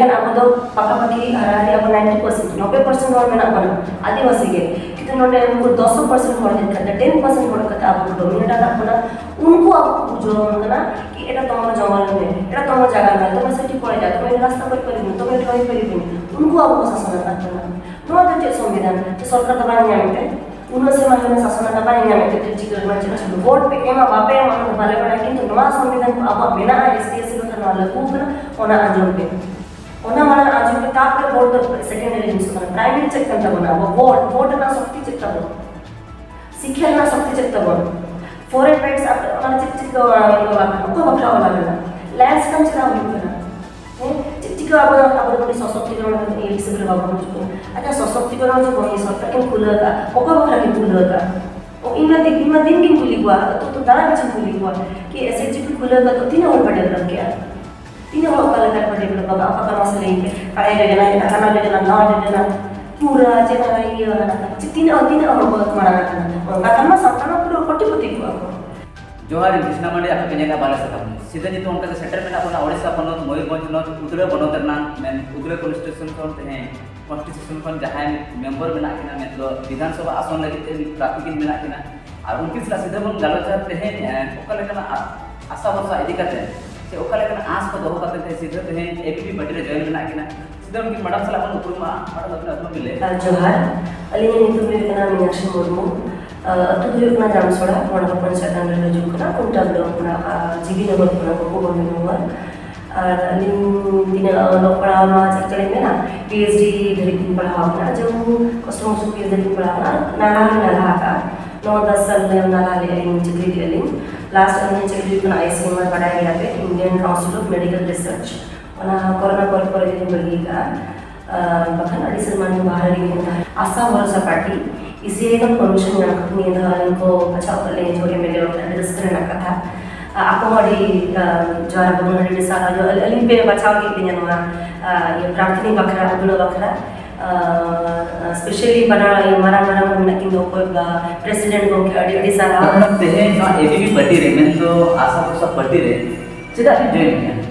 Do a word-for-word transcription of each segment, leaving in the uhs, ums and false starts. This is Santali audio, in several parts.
ᱟᱵᱚ ᱫᱚ ᱯᱟᱠᱟᱯᱟᱠᱤ ᱦᱟᱨᱟ ᱦᱟᱨᱤ ᱟᱵᱚ ninety percent, ᱱᱚᱵᱵᱳᱭ percent ᱦᱚᱲ ᱢᱮᱱᱟᱜ ᱵᱚᱱᱟ ᱟᱹᱫᱤᱵᱟᱹᱥᱤ ᱜᱮ, ᱠᱤᱱᱛᱩ ᱱᱚᱰᱮ ᱩᱱᱠᱩ ᱫᱚᱥ percent ᱦᱚᱲ ᱦᱮᱡ ᱠᱟᱛᱮ, ten percent ᱦᱚᱲ ᱠᱟᱛᱮ ᱟᱵᱚ ᱠᱚ dominate ᱟᱠᱟᱫ ᱵᱚᱱᱟ᱾ ᱩᱱᱠᱩ ᱟᱵᱚ ᱠᱚ ᱵᱩᱡᱷᱟᱹᱣ ᱟᱵᱚᱱ ᱠᱟᱱᱟ ᱠᱤ ᱮᱴᱟ ᱛᱚᱢᱚ ᱡᱚᱝᱜᱚᱞ ᱢᱮ, ᱮᱴᱟ ᱛᱚᱢᱚ ᱡᱟᱭᱜᱟ ᱢᱮ, ᱛᱚᱢᱚ ᱥᱮᱴᱤ ᱯᱚᱲᱮ ᱡᱟ, ᱛᱚᱢᱚ ᱨᱟᱥᱛᱟ ᱯᱚᱨᱤ ᱯᱚᱨᱤ ᱵᱚᱱ, ᱛᱚᱢᱚ ᱨᱚᱦᱚᱭ ᱯᱚᱨᱤ ᱵᱚᱱ᱾ ᱩᱱᱠᱩ ᱟᱵᱚ ᱠᱚ ᱥᱟᱥᱚᱱ ᱟᱠᱟᱫ ᱵᱚᱱᱟ᱾ ᱱᱚᱣᱟ ᱫᱚ ᱪᱮᱫ ᱥᱚᱝᱵᱤᱫᱷᱟᱱ? ᱪᱮᱫ ᱥᱚᱨᱠᱟᱨ ᱫᱚ ᱵᱟᱭ ᱧᱟᱢ ᱛᱮ? ᱩᱱᱟᱹᱜ ᱥᱮᱨᱢᱟ ᱦᱩᱭᱱᱟ ᱥᱟᱥᱚᱱ ᱟᱠᱟᱫ, ᱵᱟᱭ ᱧᱟᱢᱮᱫ ᱛᱮ ᱪᱮᱫ ᱪᱤᱠᱟᱹ ᱠᱟᱱᱟ? ᱪᱮᱫ ᱪᱤᱠᱟᱹ? ᱵᱷᱳᱴ ᱯᱮ ᱮᱢᱟ ᱵᱟᱯᱮ ᱮᱢᱟ ᱚᱱᱟ ᱫᱚ ᱵᱟᱞᱮ ᱵᱟᱲᱟᱭᱟ, ᱠᱤᱱᱛᱩ ᱱᱚᱣᱟ ᱥᱚᱝᱵᱤᱫᱷᱟᱱ ᱠᱚ ᱟᱵᱚᱣᱟᱜ ᱢᱮᱱᱟᱜᱼᱟ, ST SC ᱵᱟᱠᱷᱨᱟ ᱱᱚᱣᱟ ᱞᱟᱹᱜᱩ ᱠᱟᱱᱟ, ᱚᱱᱟ ᱟᱸᱡᱚᱢ ᱯᱮ᱾ ᱚᱱᱟ ᱢᱟᱲᱟᱝ ᱟᱸᱡᱚᱢ ᱯᱮ, ᱛᱟᱨᱯᱚᱨᱮ ᱵᱷᱳᱴ ᱫᱚ secondary ᱡᱤᱱᱤᱥ ᱠᱟᱱᱟ᱾ ᱯᱨᱟᱭᱢᱟᱨᱤ ᱪᱮᱫ ᱠᱟᱱ ᱛᱟᱵᱚᱱᱟ? ᱟᱵᱚ ᱵᱷᱳᱴ, ᱵᱷᱳᱴ ᱨᱮᱱᱟᱜ ᱥᱚᱠᱛᱤ ᱪᱮᱫ ᱛᱟᱵᱚᱱ? ᱥᱤᱠᱠᱷᱟ ᱨᱮᱱᱟᱜ ᱥᱚᱠᱛᱤ ᱪᱮᱫ ᱛᱟᱵᱚᱱ? Foreign rights, ᱚᱱᱟ ᱪᱮᱫ ᱪᱤᱠᱟᱹ ᱚᱠᱚᱭ ᱵᱟᱠᱷᱨᱟ ᱚᱞᱟ ᱞᱮᱱᱟ? ᱞᱮᱱᱰ ᱥᱠᱮᱢ ᱪᱮᱫᱟᱜ ᱦᱩᱭᱩᱜ ᱠᱟᱱᱟ? ᱦᱮᱸ, ᱪᱮᱫ ᱪᱤᱠᱟᱹ ᱟᱵᱚ ᱫᱚ, ᱟᱵᱚ ᱫᱚ ᱥᱚᱥᱚᱠᱛᱤᱠᱚᱨᱚᱱ ᱦᱤᱥᱟᱹᱵ ᱨᱮ ᱵᱟᱵᱚᱱ ᱦᱤᱡᱩᱜ ᱠᱟᱱᱟ? ᱟᱪᱪᱷᱟ, ᱥᱚᱥᱚᱠᱛᱤᱠᱚᱨᱚᱱ ᱡᱮ ᱵᱚᱱ ᱥᱚᱨᱠᱟᱨ ᱠᱤᱱ ᱠᱷᱩᱞᱟᱹᱣ ᱟᱠᱟᱫ, ᱚᱠᱚᱭ ᱵᱟᱠᱷᱨᱟ ᱠᱤᱱ ᱠᱷᱩᱞᱟᱹᱣ ᱟᱠᱟᱫ? ᱤᱧ ᱢᱟ ᱫᱤᱱ, ᱤᱧ ᱢᱟ ᱫᱤᱱ ᱜᱤᱧ ᱠᱩᱞᱤ ᱠᱚᱣᱟ, ᱟᱹᱛᱩ ᱟᱹᱛᱩ ᱫᱟᱬᱟ ᱠᱟᱛᱮᱧ ᱠᱩᱞᱤ ᱠᱚᱣᱟ ᱠᱤ SHG ᱯᱮ ᱠᱷᱩᱞᱟᱹᱣ ᱟᱠᱟᱫ ᱫᱚ ᱛᱤᱱᱟᱹᱜ ᱦᱚᱲ ᱯᱮ develop ᱠᱮᱜᱼᱟ? ᱛᱤᱱᱟᱹᱜ ᱦᱚᱲ ᱚᱠᱟ ᱞᱮᱠᱟ ᱠᱚ develop ᱟᱠᱟᱫ, ᱚᱠᱟ ᱠᱚ ᱢᱟᱥᱮ ᱞᱟᱹᱭ ᱯᱮ? ᱠᱟᱭᱨᱟ ᱨᱮ ᱠᱟᱱᱟ, ᱦᱟᱱᱟ ᱨᱮ ᱠᱟᱱᱟ, ᱱᱟᱣᱟ ᱨᱮ ᱠᱟᱱᱟ, ᱯᱩᱨᱟ ᱪᱮᱫ ᱦᱚᱸ ᱤᱭᱟᱹ ᱦᱟᱱᱟ ᱠᱟᱱᱟ᱾ ᱪᱮᱫ ᱛᱤᱱᱟᱹᱜ, ᱛᱤᱱᱟᱹᱜ ᱦᱚᱲ ᱠᱚ ᱢᱟᱲᱟᱝ ᱟᱠᱟᱱᱟ? ᱚᱱᱠᱟ ᱠᱷᱟᱱ ᱢᱟ ᱥᱟᱱᱛᱟᱲ ᱢᱟ ᱯᱩᱨᱟᱹ ᱠᱳᱴᱤᱯᱚᱛᱤ ᱠᱚᱜᱼᱟ ᱠᱚ᱾ ᱡᱚᱦᱟᱨ, ᱤᱧ ᱠᱨᱤᱥᱱᱟ ᱢᱟᱱᱰᱤ, ᱟᱯᱮ ᱯᱮ ᱧᱮᱞᱟ ᱵᱟᱞᱮ ᱥᱟᱠᱟᱢ᱾ ᱥᱤᱫᱷᱟᱹ ᱱᱤᱛᱚᱜ ᱚᱱᱠᱟ ᱜᱮ ᱥᱮᱴᱮᱨ ᱢᱮᱱᱟᱜ ᱵᱚᱱᱟ ᱳᱰᱤᱥᱟ ᱯᱚᱱᱚᱛ ᱢᱚᱭᱩᱨᱵᱷᱚᱸᱡᱽ ᱦᱚᱱᱚᱛ ᱩᱫᱽᱲᱟ ᱵᱚᱱᱚᱛ ᱨᱮᱱᱟᱜ ᱢᱮᱱ ᱩᱫᱽᱲᱟ constitution ᱠᱷᱚᱱ ᱛᱮᱦᱮᱧ constitution ᱠᱷᱚᱱ ᱡᱟᱦᱟᱸᱭ member ᱢᱮᱱᱟᱜ ᱠᱤᱱᱟ, ᱢᱮᱱᱫᱚ ᱵᱤᱫᱷᱟᱱ ᱥᱚᱵᱷᱟ ᱟᱥᱚᱱ ᱞᱟᱹᱜᱤᱫ ᱛᱮ ᱢᱤᱫ ᱯᱨᱟᱨᱛᱷᱤ ᱠᱤᱱ ᱢᱮᱱᱟᱜ ᱠᱤᱱᱟ᱾ ᱟᱨ ᱩᱱᱠᱤᱱ ᱥᱟᱞᱟᱜ ᱥᱤᱫᱷᱟᱹ ᱵᱚᱱ ᱜᱟᱞᱚᱪᱟ ᱛᱮᱦᱮᱧ, ᱮ, ᱚᱠᱟ ᱞᱮᱠᱟᱱᱟᱜ ᱟ-, ᱟᱥᱟ ᱵᱷᱚᱨᱥᱟ ᱤᱫᱤ ᱠᱟᱛᱮ ᱥᱮ ᱚᱠᱟ ᱞᱮᱠᱟᱱᱟᱜ ᱟᱸᱥ ᱠᱚ ᱫᱚᱦᱚ ᱠᱟᱛᱮ ᱛᱮᱦᱮᱧ ᱥᱤᱫᱷᱟᱹ ᱛᱮᱦᱮᱧ ABVP party ᱨᱮ join ᱢᱮᱱᱟᱜ ᱠᱤᱱᱟ᱾ ᱥᱤᱫᱷᱟᱹ ᱩᱱᱠᱤᱱ madam ᱥᱟᱞᱟᱜ ᱵᱚᱱ ᱩᱯᱨᱩᱢᱟ᱾ Madam, ᱟᱹᱵᱤᱱᱟᱜ ᱩᱯᱨᱩᱢ ᱵᱤᱱ ᱞᱟᱹᱭᱟ? ᱟᱨ ᱡᱚᱦᱟᱨ, ᱟᱹᱞᱤᱧᱟᱜ ᱧᱩᱛᱩᱢ ᱦᱩᱭᱩᱜ ᱠᱟᱱᱟ ᱢᱤᱱᱟᱠᱥᱤ ᱢᱩᱨᱢᱩ᱾ ᱟᱹ, ᱟᱹᱛᱩ ᱫᱚ ᱦᱩᱭᱩᱜ ᱠᱟᱱᱟ ᱡᱟᱢᱥᱚᱲᱟ, ᱢᱚᱲᱟ ᱦᱚᱯᱚᱱ ᱪᱟᱹᱛᱟᱱ ᱨᱮ ᱦᱤᱡᱩᱜ ᱠᱟᱱᱟ, ᱠᱩᱢᱴᱟ block ᱠᱷᱚᱱᱟᱜ, ᱟᱨ GB ᱱᱚᱜᱚᱨ ᱠᱷᱚᱱᱟᱜ ᱜᱚᱠᱩᱞ ᱵᱚᱱᱫᱷᱩ ᱱᱚᱜᱚᱨ᱾ ᱟᱨ ᱟᱹᱞᱤᱧ ᱛᱤᱱᱟᱹᱜ ᱚᱞᱚᱜ ᱯᱟᱲᱦᱟᱣ ᱢᱟ ᱪᱮᱫ ᱞᱮᱠᱟᱞᱤᱧ ᱢᱮᱱᱟ, PhD ᱫᱷᱟᱹᱵᱤᱡ ᱞᱤᱧ ᱯᱟᱲᱦᱟᱣ ᱠᱟᱱᱟ, ᱡᱮᱢᱚᱱ ᱠᱚᱥᱴᱚ ᱢᱚᱥᱴᱚ PhD ᱫᱷᱟᱹᱵᱤᱡ ᱞᱤᱧ ᱯᱟᱲᱦᱟᱣ ᱠᱟᱱᱟ, ᱱᱟᱞᱦᱟ ᱦᱚᱸᱞᱤᱧ ᱱᱟᱞᱦᱟ ᱟᱠᱟᱫᱼᱟ᱾ ᱱᱚ ᱫᱚᱥ ᱥᱟᱞ ᱨᱮ ᱱᱟᱞᱦᱟ ᱞᱮᱫᱼᱟ ᱞᱤᱧ, ᱪᱟᱹᱠᱨᱤ ᱞᱮᱫᱼᱟ ᱞᱤᱧ᱾ Last ᱟᱹᱞᱤᱧ ᱪᱟᱹᱠᱨᱤ ᱦᱩᱭᱩᱜ ᱠᱟᱱᱟ ICMR, ᱵᱟᱰᱟᱭ ᱜᱮᱭᱟ ᱯᱮ, Indian Council of Medical Research᱾ ᱚᱱᱟ ᱠᱚᱨᱳᱱᱟ ᱯᱚᱨᱮ ᱯᱚᱨᱮ ᱜᱮᱞᱤᱧ ᱵᱟᱹᱜᱤ ᱠᱟᱜᱼᱟ᱾ ᱟᱨ ᱵᱟᱠᱷᱟᱱ ᱟᱹᱰᱤ ᱥᱮᱨᱢᱟ ᱞᱤᱧ ᱵᱟᱦᱨᱮ ᱨᱮᱜᱮ ᱞᱤᱧ ᱛᱟᱦᱮᱸ᱾ ᱟᱥᱟ ᱵᱷᱚᱨᱥᱟ ᱯᱟᱨᱴᱤ, ECI ᱠᱷᱚᱱ permission ᱧᱟᱢ ᱠᱟᱛᱮ ᱱᱤᱭᱟᱹ ᱫᱷᱟᱣ ᱟᱹᱞᱤᱧ ᱠᱚ ᱵᱟᱪᱷᱟᱣ ᱠᱟᱜ ᱞᱤᱧᱟ, ᱡᱮ MLA ᱨᱚᱲ ᱨᱮᱱᱟᱜ ᱟᱹᱰᱤ ᱨᱟᱹᱥᱠᱟᱹ ᱨᱮᱱᱟᱜ ᱠᱟᱛᱷᱟ᱾ ᱟᱨ ᱟᱠᱚ ᱦᱚᱸ ᱟᱹᱰᱤ, ᱟᱨ, ᱡᱚᱦᱟᱨ ᱟᱠᱚ ᱠᱟᱱᱟ, ᱟᱹᱰᱤ ᱥᱟᱨᱦᱟᱣ᱾ ᱟᱹᱞᱤᱧ ᱯᱮ ᱵᱟᱪᱷᱟᱣ ᱠᱮᱫ ᱞᱤᱧᱟ ᱱᱚᱣᱟ, ᱟᱨ, ᱤᱭᱟᱹ, ᱯᱨᱟᱨᱛᱷᱤᱱᱤ ᱵᱟᱠᱷᱨᱟ, ᱩᱫᱽᱲᱟ ᱵᱟᱠᱷᱨᱟ᱾ ᱟᱨ, specially ᱵᱟᱱᱟ, ᱤᱭᱟᱹ, ᱢᱟᱨᱟᱝ ᱢᱟᱨᱟᱝ ᱦᱚᱲ ᱢᱮᱱᱟᱜ ᱠᱤᱱ ᱫᱚ, ᱚᱠᱚᱭ, ᱟᱨ, president ᱜᱚᱢᱠᱮ, ᱟᱹᱰᱤ ᱟᱹᱰᱤ ᱥᱟᱨᱦᱟᱣ᱾ ᱛᱮᱦᱮᱧ ᱱᱚᱣᱟ ABVP ᱯᱟᱨᱴᱤ ᱨᱮ, ᱢᱮᱱᱫᱚ ᱟᱥᱟ ᱵᱷᱚᱨᱥᱟ ᱯᱟᱨᱴᱤ ᱨᱮ ᱪᱮᱫᱟᱜ ᱵᱤᱱ join ᱠᱮᱫᱟ?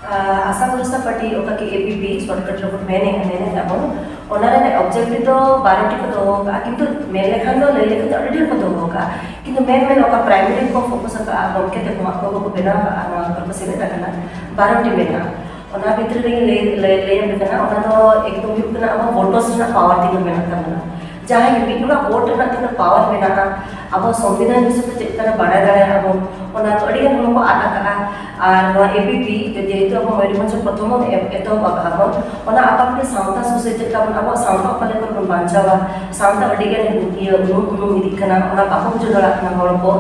ᱟᱥᱟᱢ ᱜᱚᱱᱚᱥᱛᱷᱟ ᱯᱟᱨᱴᱤ, ᱚᱠᱟ ᱠᱤ ᱮ ᱯᱤ ᱯᱤ ᱥᱚᱨᱴᱠᱟᱴ ᱨᱮᱵᱚᱱ ᱢᱮᱱᱮᱫᱼᱟ, ᱢᱮᱱᱮᱫ ᱟᱵᱚᱱ, ᱚᱱᱟ ᱨᱮᱱᱟᱜ ᱚᱵᱡᱮᱠᱴᱤᱵᱷ ᱫᱚ ᱵᱟᱨᱚᱴᱤ ᱠᱚ ᱫᱚᱦᱚ ᱟᱠᱟᱫᱼᱟ, ᱠᱤᱱᱛᱩ ᱢᱮᱱ ᱞᱮᱠᱷᱟᱱ ᱫᱚ, ᱞᱟᱹᱭ ᱞᱮᱠᱷᱟᱱ ᱫᱚ ᱟᱹᱰᱤ ᱰᱷᱮᱨ ᱠᱚ ᱫᱚᱦᱚ ᱟᱠᱟᱫᱼᱟ᱾ ᱠᱤᱱᱛᱩ ᱢᱮᱱ ᱢᱮᱱ ᱚᱠᱟ ᱯᱨᱟᱭᱢᱟᱨᱤ ᱠᱚ ᱯᱷᱳᱠᱟᱥ ᱟᱠᱟᱫᱼᱟ, ᱜᱚᱢᱠᱮ ᱛᱟᱠᱚ ᱠᱚ ᱵᱮᱱᱟᱣ ᱟᱠᱟᱫᱼᱟ, ᱱᱚᱣᱟ ᱠᱚᱨᱮ ᱠᱚ ᱥᱮᱞᱮᱫ ᱟᱠᱟᱱᱟ, ᱵᱟᱨᱚᱴᱤ ᱢᱮᱱᱟᱜᱼᱟ᱾ ᱚᱱᱟ ᱵᱷᱤᱛᱨᱤ ᱨᱮᱧ ᱞᱟᱹᱭ, ᱞᱟᱹᱭ, ᱞᱟᱹᱭ ᱟᱯᱮ ᱠᱟᱱᱟ, ᱚᱱᱟ ᱫᱚ ᱮᱠ ᱫᱚ ᱦᱩᱭᱩᱜ ᱠᱟᱱᱟ ᱟᱵᱚ ᱵᱷᱳᱴᱟᱨᱥ ᱨᱮᱱᱟᱜ ᱯᱟᱣᱟᱨ ᱛᱤᱱᱟᱹᱜ ᱢᱮᱱᱟᱜ ᱛᱟᱵᱚᱱᱟ, ᱡᱟᱦᱟᱸᱭ ᱜᱮ ᱢᱤᱫ ᱦᱚᱲᱟᱜ ᱵᱷᱳᱴ ᱨᱮᱱᱟᱜ ᱛᱤᱱᱟᱹᱜ ᱯᱟᱣᱟᱨ ᱢᱮᱱᱟᱜᱼᱟ, ᱟᱵᱚ ᱥᱚᱝᱵᱤᱫᱷᱟᱱ ᱦᱤᱥᱟᱹᱵ ᱛᱮ ᱪᱮᱫ ᱞᱮᱠᱟ ᱨᱮ ᱵᱟᱲᱟᱭ ᱫᱟᱲᱮᱭᱟᱜᱼᱟ ᱵᱚᱱ, ᱚᱱᱟ ᱫᱚ ᱟᱹᱰᱤ ᱜᱟᱱ ᱦᱚᱲ ᱠᱚ ᱟᱫ ᱟᱠᱟᱫᱼᱟ᱾ ᱟᱨ ᱱᱚᱣᱟ ᱮ ᱯᱤ ᱯᱤ ᱡᱮᱦᱮᱛᱩ ᱟᱵᱚ ᱢᱚᱭᱩᱨᱵᱷᱚᱸᱡᱽ ᱨᱮ ᱯᱨᱚᱛᱷᱚᱢ ᱮ-, ᱮᱛᱚᱦᱚᱵ ᱟᱠᱟᱫᱼᱟ ᱵᱚᱱ, ᱚᱱᱟ ᱟᱯᱟᱛ ᱜᱮ ᱥᱟᱶᱛᱟ ᱥᱩᱥᱟᱹᱨ ᱪᱮᱫ ᱞᱮᱠᱟ ᱵᱚᱱ, ᱟᱵᱚᱣᱟᱜ ᱥᱟᱶᱛᱟ ᱚᱠᱟ ᱞᱮᱠᱟ ᱵᱚᱱ ᱵᱟᱧᱪᱟᱣᱟ, ᱥᱟᱶᱛᱟ ᱟᱹᱰᱤ ᱜᱟᱱ ᱤᱭᱟᱹ ᱩᱱᱩᱢ ᱩᱱᱩᱢ ᱤᱫᱤᱜ ᱠᱟᱱᱟ, ᱚᱱᱟ ᱵᱟᱠᱚ ᱵᱩᱡᱷᱟᱹᱣ ᱫᱟᱲᱮᱭᱟᱜ ᱠᱟᱱᱟ ᱦᱚᱲ ᱠᱚ᱾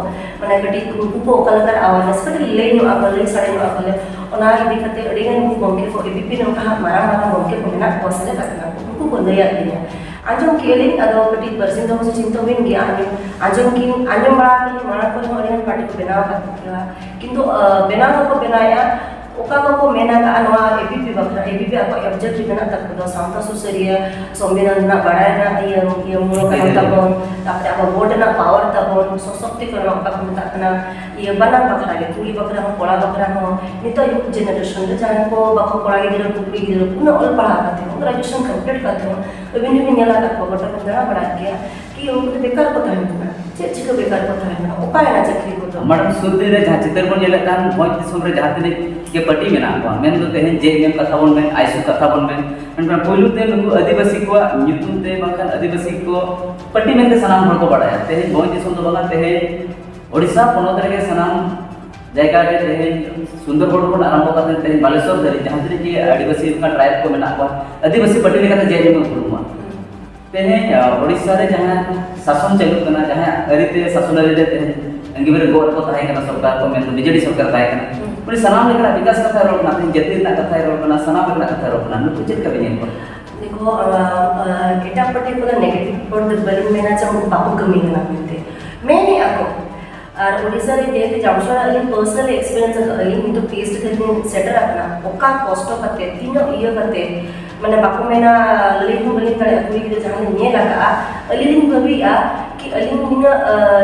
ᱢᱟᱱᱮ ᱠᱟᱹᱴᱤᱡ ᱩᱱᱠᱩ ᱠᱚ ᱚᱠᱟ ᱞᱮᱠᱟ ᱨᱮ ᱟᱣᱟᱨᱱᱮᱥ ᱠᱟᱹᱴᱤᱡ ᱞᱟᱹᱭ ᱧᱚᱜ ᱟᱠᱚ, ᱞᱟᱹᱭ ᱥᱟᱰᱮ ᱧᱚᱜ ᱟᱠᱚ ᱞᱮ, ᱚᱱᱟ ᱤᱫᱤ ᱠᱟᱛᱮ ᱟᱹᱰᱤ ᱜᱟᱱ ᱩᱱᱠᱩ ᱜᱚᱢᱠᱮ ᱠᱚ, ᱮ ᱯᱤ ᱯᱤ ᱨᱮ ᱚᱱᱠᱟ ᱦᱟᱸᱜ ᱢᱟᱨᱟᱝ ᱢᱟᱨᱟᱝ ᱜᱚᱢᱠᱮ ᱠᱚ ᱢᱮᱱᱟᱜ ᱠᱚᱣᱟ, ᱥᱮᱞᱮᱫ ᱟᱠᱟᱱᱟ ᱠᱚ, ᱩᱱᱠᱩ ᱠᱚ ᱞᱟᱹᱭᱟᱫ ᱞᱤᱧᱟ᱾ ᱟᱸᱡᱚᱢ ᱠᱮᱜᱼᱟ ᱞᱤᱧ, ᱟᱫᱚ ᱠᱟᱹᱴᱤᱡ ᱵᱟᱨᱥᱤᱧ ᱫᱚ ᱪᱤᱱᱛᱟᱹ ᱦᱩᱭᱮᱱ ᱜᱮᱭᱟ᱾ ᱟᱸᱡᱚᱢ, ᱟᱸᱡᱚᱢ ᱠᱤᱱ, ᱟᱸᱡᱚᱢ ᱵᱟᱲᱟ ᱠᱤᱱ ᱢᱟᱲᱟᱝ ᱠᱷᱚᱱ ᱦᱚᱸ ᱟᱹᱰᱤ ᱜᱟᱱ ᱯᱟᱨᱴᱤ ᱠᱚ ᱵᱮᱱᱟᱣ ᱟᱠᱟᱫ ᱠᱚᱣᱟ, ᱠᱤᱱᱛᱩ, ᱟᱸ, ᱵᱮᱱᱟᱣ ᱫᱚᱠᱚ ᱵᱮᱱᱟᱣᱮᱫᱼᱟ᱾ ᱚᱠᱟ ᱠᱚᱠᱚ ᱢᱮᱱ ᱟᱠᱟᱫᱼᱟ ᱱᱚᱣᱟ ᱮ ᱯᱤ ᱯᱤ ᱵᱟᱠᱷᱨᱟ, ᱮ ᱯᱤ ᱯᱤ ᱟᱠᱚᱣᱟᱜ ᱚᱵᱡᱮᱠᱴᱤᱵᱷ ᱢᱮᱱᱟᱜ ᱛᱟᱠᱚ ᱫᱚ, ᱥᱟᱶᱛᱟ ᱥᱩᱥᱟᱹᱨᱤᱭᱟᱹ, ᱥᱚᱝᱵᱤᱫᱷᱟᱱ ᱨᱮᱱᱟᱜ ᱵᱟᱲᱟᱭ ᱨᱮᱱᱟᱜ ᱤᱭᱟᱹ, ᱤᱭᱟᱹ ᱢᱩᱞᱚᱠ ᱠᱟᱱ ᱛᱟᱵᱚᱱ, ᱛᱟᱯᱚᱨᱮ ᱟᱵᱚ ᱵᱷᱳᱴ ᱨᱮᱱᱟᱜ ᱯᱟᱣᱟᱨ ᱛᱟᱵᱚᱱ, ᱥᱚᱥᱚᱠᱛᱤᱠᱚᱨᱚᱱ ᱚᱠᱟ ᱠᱚ ᱢᱮᱛᱟᱜ ᱠᱟᱱᱟ, ᱤᱭᱟᱹ ᱵᱟᱱᱟᱨ ᱵᱟᱠᱷᱨᱟ ᱜᱮ, ᱠᱩᱲᱤ ᱵᱟᱠᱷᱨᱟ ᱦᱚᱸ, ᱠᱚᱲᱟ ᱵᱟᱠᱷᱨᱟ ᱦᱚᱸ᱾ ᱱᱤᱛᱚᱜ ᱭᱩᱛᱷ ᱡᱮᱱᱟᱨᱮᱥᱚᱱ ᱨᱮ ᱡᱟᱦᱟᱸᱭ ᱠᱚ ᱵᱟᱠᱚ ᱠᱚᱲᱟ ᱜᱤᱫᱽᱨᱟᱹ, ᱠᱩᱲᱤ ᱜᱤᱫᱽᱨᱟᱹ, ᱩᱱᱟᱹᱜ ᱚᱞ ᱯᱟᱲᱦᱟᱣ ᱠᱟᱛᱮ ᱦᱚᱸ, ᱜᱨᱮᱡᱩᱭᱮᱥᱚᱱ ᱠᱚᱢᱯᱞᱤᱴ ᱠᱟᱛᱮ ᱦᱚᱸ, ᱟᱹᱵᱤᱱ ᱦᱚᱸᱵᱤᱱ ᱧᱮᱞ ᱟᱠᱟᱫ ᱠᱚᱣᱟ, ᱜᱚᱴᱟ ᱵᱤᱱ ᱫᱟᱬᱟ ᱵᱟᱲᱟᱭᱮᱫ ᱜᱮᱭᱟ, ᱠᱤ ᱩᱱᱠᱩ ᱫᱚ ᱵᱮᱠᱟᱨ ᱠᱚ ᱛᱟᱦᱮᱱ ᱠᱟᱱᱟ᱾ ᱪᱮᱫ ᱪᱤᱠᱟᱹ ᱵᱮᱠᱟᱨ ᱠᱚ ᱛᱟᱦᱮᱱ ᱠᱟᱱᱟ? ᱚᱠᱟᱭᱮᱱᱟ ᱪᱟᱹᱠᱨᱤ ᱠᱚᱫᱚ? ᱢᱟᱲᱟᱝ ᱥᱩᱨ ᱫᱤᱱ ᱨᱮ ᱡᱟᱦᱟᱸ ᱪᱤᱛᱟᱹᱨ ᱵᱚᱱ ᱧᱮᱞᱮᱫ ᱠᱟᱱ, ᱵᱷᱚᱸᱡᱽ ᱫᱤᱥᱚᱢ ᱨᱮ ᱡᱟᱦᱟᱸ ᱛᱤᱱᱟᱹᱜ ᱜᱮ ᱯᱟᱹᱴᱤ ᱢᱮᱱᱟᱜ ᱠᱚᱣᱟ, ᱢᱮᱱᱫᱚ ᱛᱮᱦᱮᱧ ᱡᱮ ᱮᱢ ᱠᱟᱛᱷᱟ ᱵᱚᱱ ᱢᱮᱱ, ᱟᱭᱥᱩ ᱠᱟᱛᱷᱟ ᱵᱚᱱ ᱢᱮᱱ, ᱢᱮᱱᱠᱷᱟᱱ ᱯᱳᱭᱞᱳ ᱛᱮ ᱱᱩᱠᱩ ᱟᱹᱫᱤᱵᱟᱹᱥᱤ ᱠᱚᱣᱟᱜ ᱧᱩᱛᱩᱢ ᱛᱮ ᱵᱟᱝᱠᱷᱟᱱ ᱟᱹᱫᱤᱵᱟᱹᱥᱤ ᱠᱚ ᱯᱟᱹᱴᱤ ᱢᱮᱱᱛᱮ ᱥᱟᱱᱟᱢ ᱦᱚᱲ ᱠᱚ ᱵᱟᱲᱟᱭᱟ᱾ ᱛᱮᱦᱮᱧ ᱵᱷᱚᱸᱡᱽ ᱫᱤᱥᱚᱢ ᱫᱚ ᱵᱟᱝᱟ, ᱛᱮᱦᱮᱧ ᱳᱰᱤᱥᱟ ᱯᱚᱱᱚᱛ ᱨᱮᱜᱮ ᱥᱟᱱᱟᱢ ᱡᱟᱭᱜᱟ ᱨᱮ, ᱛᱮᱦᱮᱧ ᱥᱩᱱᱫᱚᱨᱜᱚᱲ ᱠᱷᱚᱱ ᱟᱨᱟᱢᱵᱷᱚ ᱠᱟᱛᱮ ᱛᱮᱦᱮᱧ ᱵᱟᱞᱮᱥᱚᱨ ᱫᱷᱟᱹᱨᱤᱡ ᱡᱟᱦᱟᱸ ᱛᱤᱱᱟᱹᱜ ᱜᱮ ᱟᱹᱫᱤᱵᱟᱹᱥᱤ ᱚᱱᱠᱟ ᱴᱨᱟᱭᱤᱵᱽ ᱠᱚ ᱢᱮᱱᱟᱜ ᱠᱚᱣᱟ, ᱟᱹᱫᱤᱵᱟᱹᱥᱤ ᱯᱟᱹᱴᱤ ᱞᱮᱠᱟᱛᱮ ᱡᱮ ᱧᱩᱛᱩᱢ ᱩᱯᱨᱩᱢᱚᱜᱼᱟ᱾ ᱛᱮᱦᱮᱧ, ᱟ, ᱳᱰᱤᱥᱟ ᱨᱮ ᱡᱟᱦᱟᱸ ᱥᱟᱥᱚᱱ ᱪᱟᱹᱞᱩᱜ ᱠᱟᱱᱟ, ᱡᱟᱦᱟᱸ ᱟᱹᱨᱤᱛᱮ ᱥᱟᱥᱚᱱ ᱟᱹᱨᱤ ᱨᱮ ᱛᱮᱦᱮᱧ ᱟᱸᱜᱤᱵᱷᱟᱨ ᱜᱚᱫ ᱠᱚ ᱛᱟᱦᱮᱸ ᱠᱟᱱᱟ, ᱥᱚᱨᱠᱟᱨ ᱠᱚ ᱢᱮᱱᱫᱚ ᱵᱤᱡᱮᱰᱤ ᱥᱚᱨᱠᱟᱨ ᱛᱟᱦᱮᱸ ᱠᱟᱱᱟ, ᱦᱩᱸ᱾ ᱩᱱᱤ ᱥᱟᱱᱟᱢ ᱞᱮᱠᱟᱱᱟᱜ ᱵᱤᱠᱟᱥ ᱠᱟᱛᱷᱟ ᱨᱚᱲ ᱠᱟᱱᱟ, ᱛᱮᱦᱮᱧ ᱡᱟᱹᱛᱤ ᱨᱮᱱᱟᱜ ᱠᱟᱛᱷᱟᱭ ᱨᱚᱲ ᱠᱟᱱᱟ, ᱥᱟᱱᱟᱢ ᱞᱮᱠᱟᱱᱟᱜ ᱠᱟᱛᱷᱟᱭ ᱨᱚᱲ ᱠᱟᱱᱟ᱾ ᱱᱩᱠᱩ ᱪᱮᱫ ᱞᱮᱠᱟ ᱵᱤᱱ ᱧᱮᱞ ᱠᱚᱣᱟ? ᱫᱮᱠᱷᱚ, ᱟ, ᱟ, ᱮᱴᱟᱜ ᱯᱟᱨᱴᱤ ᱠᱚᱫᱚ ᱱᱮᱜᱮᱴᱤᱵᱷ ᱦᱚᱲ ᱫᱚ ᱵᱟᱹᱞᱤᱧ ᱢᱮᱱᱟ ᱡᱮ ᱩᱱᱠᱩ ᱵᱟᱠᱚ ᱠᱟᱹᱢᱤ ᱠᱟᱱᱟ ᱢᱮᱱᱛᱮ, ᱢᱮᱱᱮᱫᱼᱟ ᱠᱚ᱾ ᱟᱨ ᱳᱰᱤᱥᱟ ᱨᱮ ᱡᱮᱦᱮᱛᱩ ᱡᱟᱢᱥᱮᱫᱽ ᱟᱹᱞᱤᱧ ᱯᱟᱨᱥᱚᱱᱟᱞᱤ ᱮᱠᱥᱯᱮᱨᱤᱭᱮᱱᱥ ᱟᱠᱟᱫ ᱟᱹᱞᱤᱧ, ᱱᱤᱛᱚᱜ ᱯᱤ ᱮᱭᱤᱪ ᱰᱤ ᱫᱷᱟᱹᱵᱤᱡ ᱞᱤᱧ ᱥᱮᱴᱮᱨ ᱟᱠᱟᱱᱟ, ᱚᱠᱟ ᱠᱚᱥᱴᱚ ᱠᱟᱛᱮ, ᱛᱤᱱᱟᱹᱜ ᱤᱭᱟᱹ ᱠᱟᱛᱮ, ᱢᱟᱱᱮ ᱵᱟᱠᱚ ᱢᱮᱱᱟ, ᱞᱟᱹᱭ ᱦᱚᱸ ᱵᱟᱹᱞᱤᱧ ᱫᱟᱲᱮᱭᱟᱜᱼᱟ, ᱠᱩᱲᱤ ᱜᱤᱫᱽᱨᱟᱹ ᱡᱟᱦᱟᱸ ᱞᱤᱧ ᱧᱮᱞ ᱟᱠᱟᱫᱼᱟ, ᱟᱹᱞᱤᱧ ᱞᱤᱧ ᱵᱷᱟᱹᱵᱤᱭᱮᱫᱼᱟ ᱠᱤ ᱟᱹᱞᱤᱧ ᱱᱤᱱᱟᱹᱜ